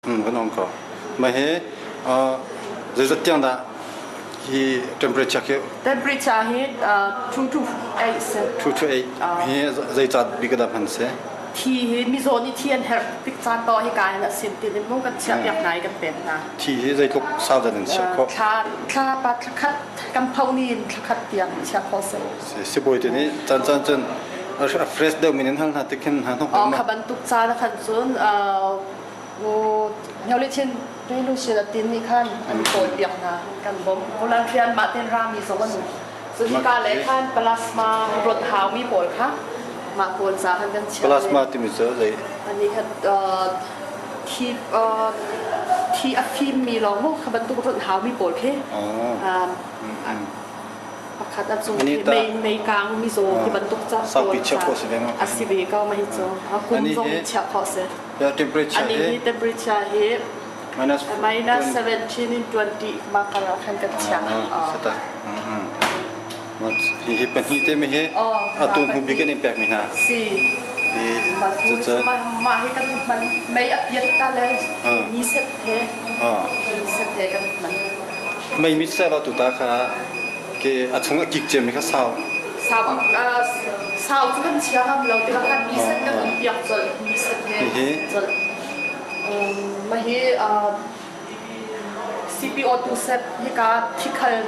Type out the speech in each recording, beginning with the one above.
Kan um ko. Mah hi zeizat tiang dah hi temperature khi? Temperature hi 2 to 8 si. 2 to 8. Hi zeicat bik dah hman si? Thi hi mizaw nih thi an herh tik caan paoh hi ka in a sin tin in mu kan chiah piak hna i kan pek hna. Thi hi zeitluk sau dah nan chiah khawh? Thla thla pa thla khat kan pho ni in thla khat tiang chiah khawh si. Sibawi te nih caan caan cun a fresh deuh min in hal hna tik khin hna hnok deuh ma? Kha bantuk caan khan cun Hngaulichin Tuilusin a tin nih khan an kawl piak hna kan bawmh. Volunteer mah ten rami zong an um. Cun hika le khan plasma rot haumi pawl kha mah pawl ca khan kan chiah. Plasma timi cu zei? Ani kha thi thi a fimmi lawng mu kha bantuk rot haumi pawl khi. Pakhat a cung khi mei mei kang mizaw ti bantuk ca saupi chiah khawh si ve ma? A si ve ko ma hi cu. Kum zong chiah khawh si. Yeah, temperature Ani hi temperature hi minus minus 17 in 20 ma kar ah khan kan chiah. Sata. Hi hi pahnih te mi hi atu hnu bik in pek mi hna. Si. Mah hi kan hman mei a piat ta le mi set he set he kan hman. Mei mi set lo tu ta kha ke a chung a kik cem mi kha sau. Sau sau cu kan chia ngam lo tikah khan mi set kan um piak colh mi set he colh. Mah hi CPO2 set hika thikhal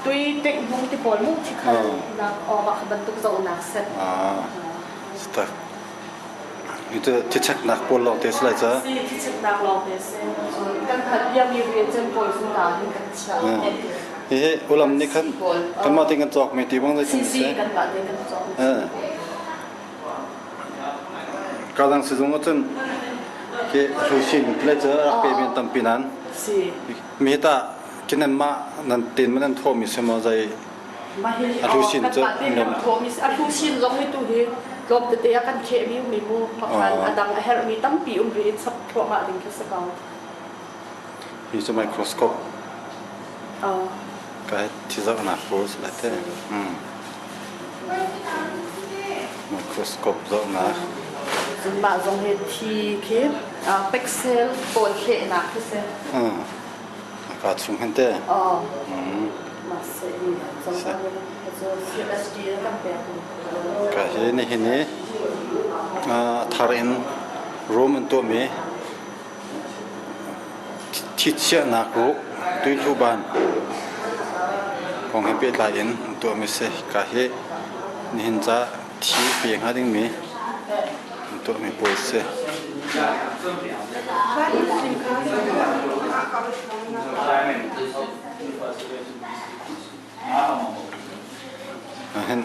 tui tek hnung ti pawl mu thikhal nak awk ah bantuk zohnak set. Ah, tak. Itu thicheknak pawl lawng te si lai ca. Si thicheknak lawng te si. Kan khat biami rian cem pawl cu ta hin kan chia. Hihi ulam nih khan kanmah tein kan cawk mi ti bang zeitin si? Kanmah tein kan cawk. Kadang sizung ahcun khi hlusin le cu rak pe mi tampi nan. Si. Mi ta kinan mah nan tin ma nan thaw mi si maw zei Mah hi a hlusin cu kanmah tein kan thaw mi a hlusin zong hi tu hi tlawm tete ah kan kheh mi mi mu makhan a dang a herh mi tampi um ri in chap thluahmah ding khi si ko. Hi cu microscope. Ka thi zohnak pawl si lai te. Microscope zohnak. Cun mah zong hi thi khi pixel pawl hlehnak khi si. Ka chung hin te. Mah se mi zong cu CSD kan pek. Ka hi nihin i thar in room an tuahmi Thichiahnak ruk tuihluban kong he pehtlai in an tuahmi a si. Hika hi nihin ca thi pe hnga dingmi an tuahmi pawl a si. Hin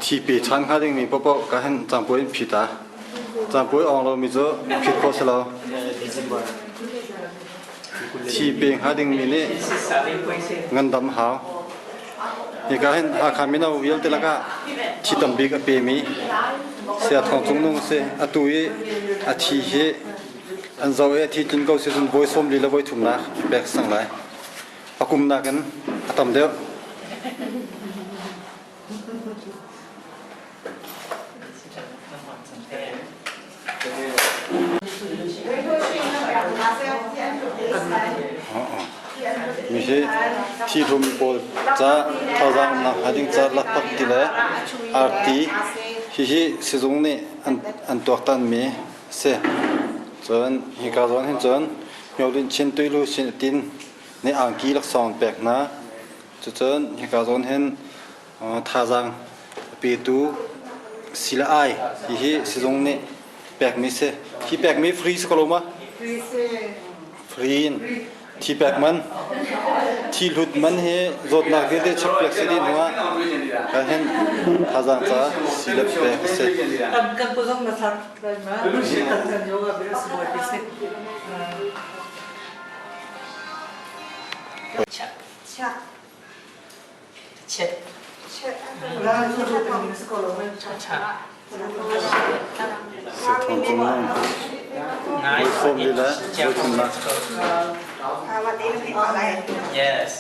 thi pe ṭhan hnga dingmi paohpaoh ka hin cangpuai in phit a. Cangpuai awng lomi cu phit khawh si lo. Thi pe hnga dingmi nih ngandam hau. Hika hin Hakha mino vialte lakah thi tam bik a pemi Saya Thawng Cung Nung a si. Atu i a thi hi an zoh i a thi tlin ko si cun voi 40 le voi thumnak pek sang lai. A kum nakin a tam deuh. Mi hi thi hlum pawl ca thazaang umnak hnga ding ca lakpak ti le arti hihi sizung nih an tuaktanmi a si. Cun hika zawn hin cun Myolin Chin Tuilu Chin Tin nih angki laksawng an pek hna. Cucun hika zawn hin thazaang a petu sila ai hihi sizung nih pekmi si. Hi pekmi free si ko lo ma? Free in thi pek man thi hlut man hi zawtnak vialte chekpiak si dih hnu ah kan hin thazaang ca si le pek a si. Kan kan zong na thak lai ma kan kan yoga bir si. Yes.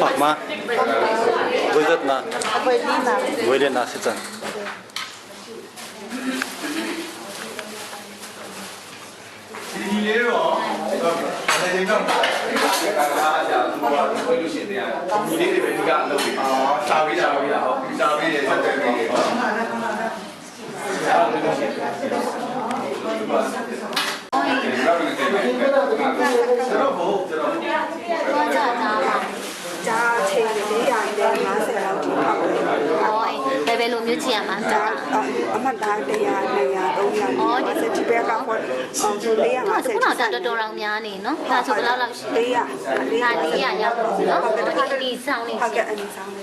Fak ma? Voizat na? Voile na si cang. ဘယ်လိုမျိုးကြည့်ရမှာလဲ အမှတ်သား100 200 300 ဒီဘက်ကဟော450 ခုနကတော်တော်တော်များနေနော်ဒါဆိုဘယ်လောက်လောက်ရှိ 400 ဒါ400ရောက်ပြီနော်ဒီဒီဆောင်နေ ဟုတ်ကဲ့အနီဆောင်နေ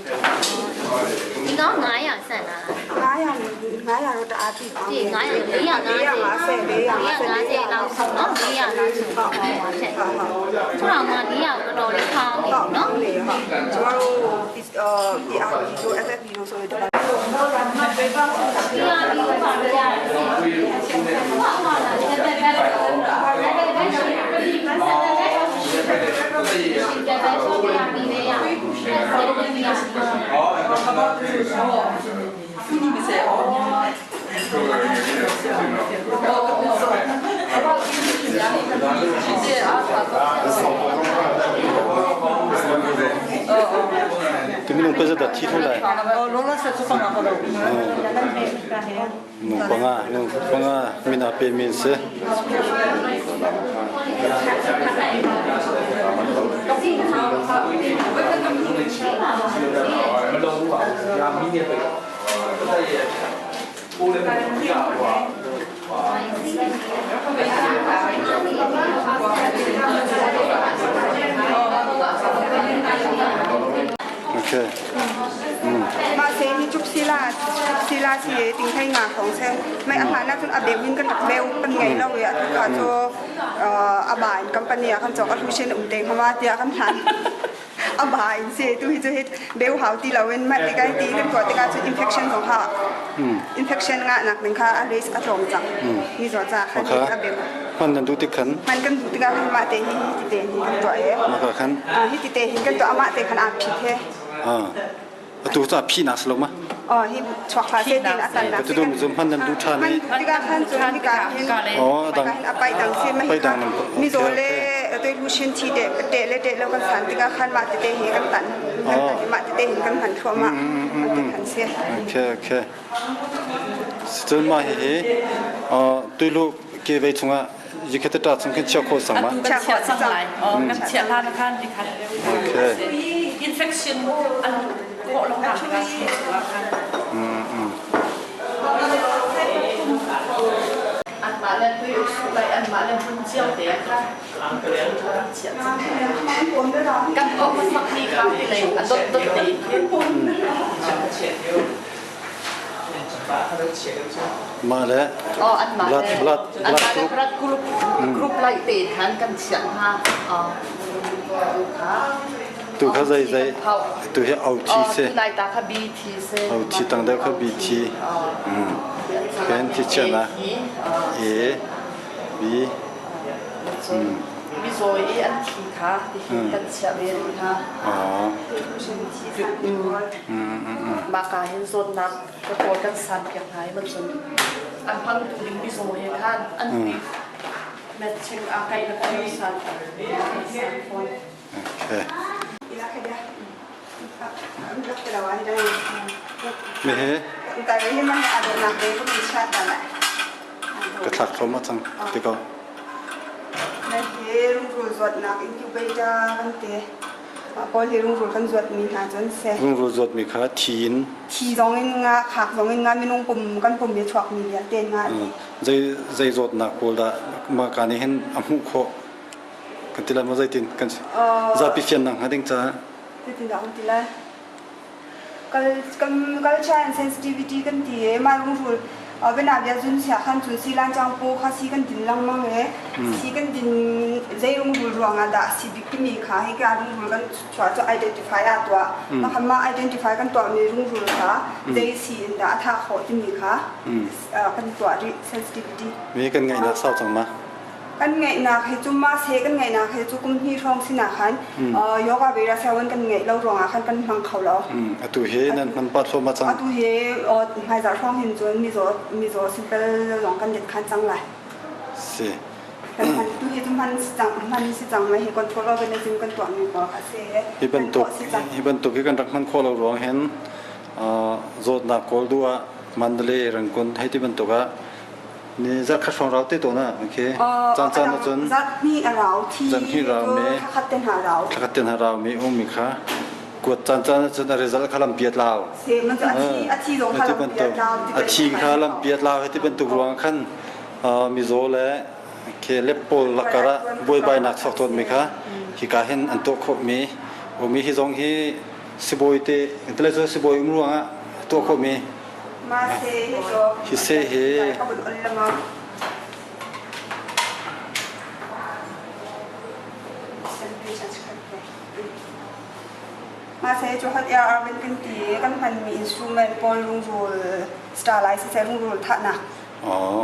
ဒီကောင်900ဆန့်လာ 900 900တော့တအားပြည့်ပါ ဒီ900 450 450လောက်ဆိုနော်400လောက်ဆိုဟုတ်ပါဖြစ် ဟုတ်ဟုတ် ကျတော့မှ400တော်တော်လေးဖောင်းနေနော် ဟုတ်လေဟုတ်ကျမတို့အာ PR တို့ FFP တို့ဆိုရင်တော့ ဒီဟာဒီပါရတယ်ဟုတ်ပါလားတဲ့တဲ့တဲ့တဲ့တဲ့ရှိတယ်ဆက်တဲ့ရှိတယ်တဲ့တဲ့ဆိုပြပြီးနေရဆက်တဲ့ပြရ Tu minung pa zat thi thon lai. လောလောဆယ်စပနာတော့ Nung panga, nung panga mina pe min se. Okay. มาเซนี่จุกซีลาซีลาซีติงไทยงาของเซไม่อาหารน่าจนอเบวินกันตักเบลเป็นไงเราเนี่ยก็โจอาบานกัมปนีกันจอกอทุเชนอุ้มเตงเขาว่าเตียกันทันอาบานเซตุฮิจุฮิเบลหาวตีเราเว้นมาติกายตีกันก่อนติกาจุอินเฟคชั่นของเขาอินเฟคชั่นงะหนักหนึ่งค่ะอลิสอตรมจังมีจอจ้าค่ะ Okay. อเบล Man nan du tik khan. มันกันดูติกาขึ้นมาเตฮิติเตฮิกันตัวเอ Ma ka khan. ฮิติเตฮิกันตัวอามาเตขันอาผิดเฮ Ah. Atu cha phi na slo ma. อ๋อฮิชวกคาเซตินอาตันนะ Tu tu zum han nan du tha มัน ni. ติกาขันจุติกาเห็นอไปดังเสียไม่มีโซเลตัวลูชินทีเดเตเลเตแล้วกันสันติกาขันมาเตเตเฮกันตันกันตันมาเตเตเห็นกันหันทั่วมาติขันเสีย Okay, okay. Chun ma hi hi. Tu lu ke ve chunga yikhat ta chung khin chia kho sang ma. အတူကန်ချက်ဆောင်လိုက်အော်ကန်ချက်လာနခန်ဒီခန် Okay. infection အကိုလောကကခန် อันมาแล้วตุยสุไลอันมาแล้วหุ่นเจียวเตะค่ะเฉียดกันออกมาสักทีครับเลยอันดดดตี Ma le. อ๋ออันมา Blood blood อัน blood มาแล้ว group. รัดกรุ๊ปกรุ๊ปไล่ตีทันกันเฉียดฮะอ๋อดูค่ะ Tu kha zai zai tu hi au อ๋อ thi se. ที่นายตาค่ะบีทีเซ Au thi tang da kha B T. Ken thi chia na. A B มีโซยอันทีค่ะที่กันเฉียดเวรค่ะ อ๋อ มากาเห็นโซนนักกระโปรงกันสันเพียงไงมันจนอันพังตูดิงมีโซยท่านอันนี้แมทชิงอาไกแล้วก็มีสัน Okay. อีลักเดียลักเดวันได้ Me he แต่เรื่องมันอาจจะหนักเลยก็มีชาติอะไร ka thlak thom ma chang ti ko. ในเฮรุ่งรุ่งสดหนักอินคิวเบต้ากันเต Pawl hi rungrul kan zuatmi hna cu an si. Rungrul zuatmi kha thi in Thi zong in nga, khak zong in nga, minung pum kan pum i a chuakmi vialte nga. Zei zei zawtnak pawl dah mah ka nih hin a hmuh khawh kan ti lai maw zeitin kan zapi fiannak hnga ding caah Zeitin dah kan ti lai? Kal kan culture and sensitivity kan ti i mah rungrul bianabia zun sia khan cun silan cangpu kha si kan din lengmang i si kan din zei rungrul ruangah dah si bik timi kha hika rungrul kan chuah cu identify ah tuah mah khan mah identify kan tuahmi rungrul kha zei si in dah a thah khawh timi kha kan tuah rih sensitivity. Mi kan ngaihnak sau cang ma? Kan ngeihnak hi cu mah se kan ngeihnak hi cu kum hnih hrawng sinah khan yoga vera seven kan ngeih lo ruangah khan kan hmang kho lo. Atu hi nan hman pa thluahmah cang. Atu hi hmaizarh hrawng hin cun mizaw mizaw simple lawng kan det khan cang lai. Si. Kan hman tu hi cu hman si cang hman si cang mai hi control organism kan tuah mi pawl kha si. Hi bantuk hi bantuk hi kan rak hman khawh lo ruang hin zawtnak kawl duh ah Mandalay Rangoon hei ti bantuk ah ni zarkhat hrawng rau te tawn ah okay caan caan ah cun zarhhnih a rau thi zarhhnih rau mi thlakhat te hna rau thlakhat te hna rau mi um mi kha kuat caan caan ah cun a result kha lampi a tlau se man cu a thi a thi zong kha lampi a tlau a thi kha lampi a tlau hiti bantuk ruang khan mizaw le ke lep pawl lakar ah buaibainak chuak tawn mi kha hika hin an tuah khawh mi umi hi zong hi sibawi te tile cu sibawi um ruangah tuah khawh mi Hi seh hi Mahse cu hot air oven kan ti kan hmanmi instrument pawl rungrul starlight siseh rungrul thahnak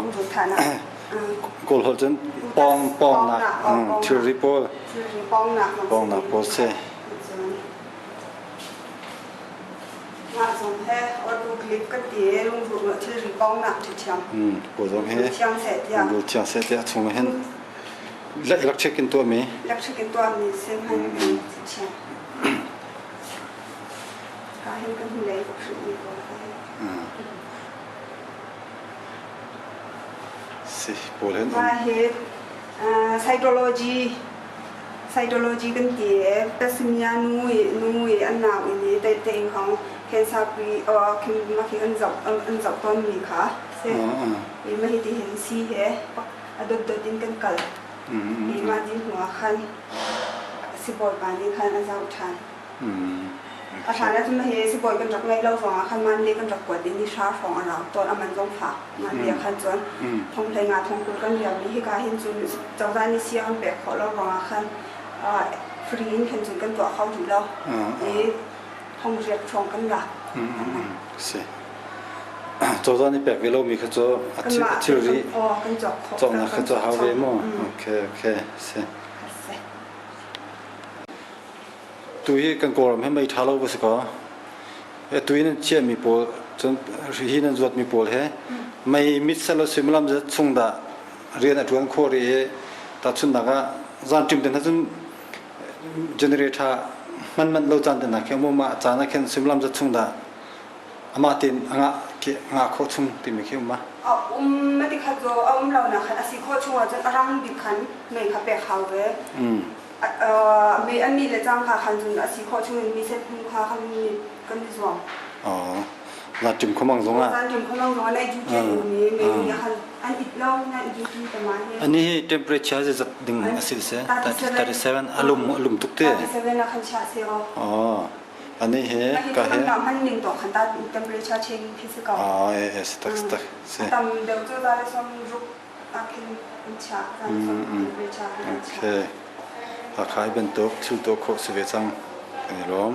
rungrul thahnak Kawl holh cun pawng pawngnak thilri pawl thilri pawngnak pawngnak pawl si. Mah zong he auto clip kan ti i lungruh lo thilri pawngnak ṭhiṭhiam. Kawl zong he thiang seh tiah. Lungruh thiang seh tiah chung hin electric in tuahmi. Electric in tuahmi sim han ṭhiṭhiam. Ka hin kan hnulei ka hrilhmi pawl ka hin. Si pawl hin. Mah hi psychology Cytology kan ti i Tasmania nu i nu i an nau inn i te inn hong cancer pi khin mah khi an zoh an zoh tawnmi kha si. I mah hi ti hin si he a dotdot in kan kal. I mah dih hnu ah khan sibawi pa nih khan a zoh ṭhan. A hlan ah cun hi sibawi kan rak ngeih lo ruangah khan man le kan rak kuat i ni hra hrawng a rau tawn a man zong fak man bia khan cun thong hlei nga thong 20 kan liam i hika hin cun cozah nih si an pek khawh lo ruangah khan free in khan cun kan tuah kho rih lo i thong riat hrawng kan lak. Si. Cozah nih pek ve lomi kha cu a thilri cawknak kha cu hau ve mu. Okay, okay. Si. Tu hi kan Kawlram hi mei ṭha lo va si kaw tu hi nan chiahmi pawl cun hi nan zuatmi pawl he mei mit sel suimilam zat chung dah rian a ṭuan khawh rih i tahchunhnak ah zanṭim te hna cun generator hman manh lo caan te hna khi um mah caan ah khin suimilam zat chung dah amah tein a ngah ngah khawh chung timi khi um ma? A um ma ti kha cu a um lo nak khan a si khawh chung ahcun a rang bik khan mei kha pek hau ve. Mi an nih le cangka khan cun a si khawh chungin mi set hnu kha kan kan i zuam. Zaṭim khuamang zongah. Zaṭim khuamang zongah na duty mi mi nih khan an it lo na duty tama hi. Ani hi temperature zeizat ding a si se 37 alum alum tuk te. 37 ah khan chia se o. Oh. Ani he ka he. Kan man ning to khan ta temperature change khi si ko. Ah eh tak tak se. Tam deuh cu za le som ruk Okay. Hakha i bantuk thil tuah khawh si ve cang. Kan i lawm.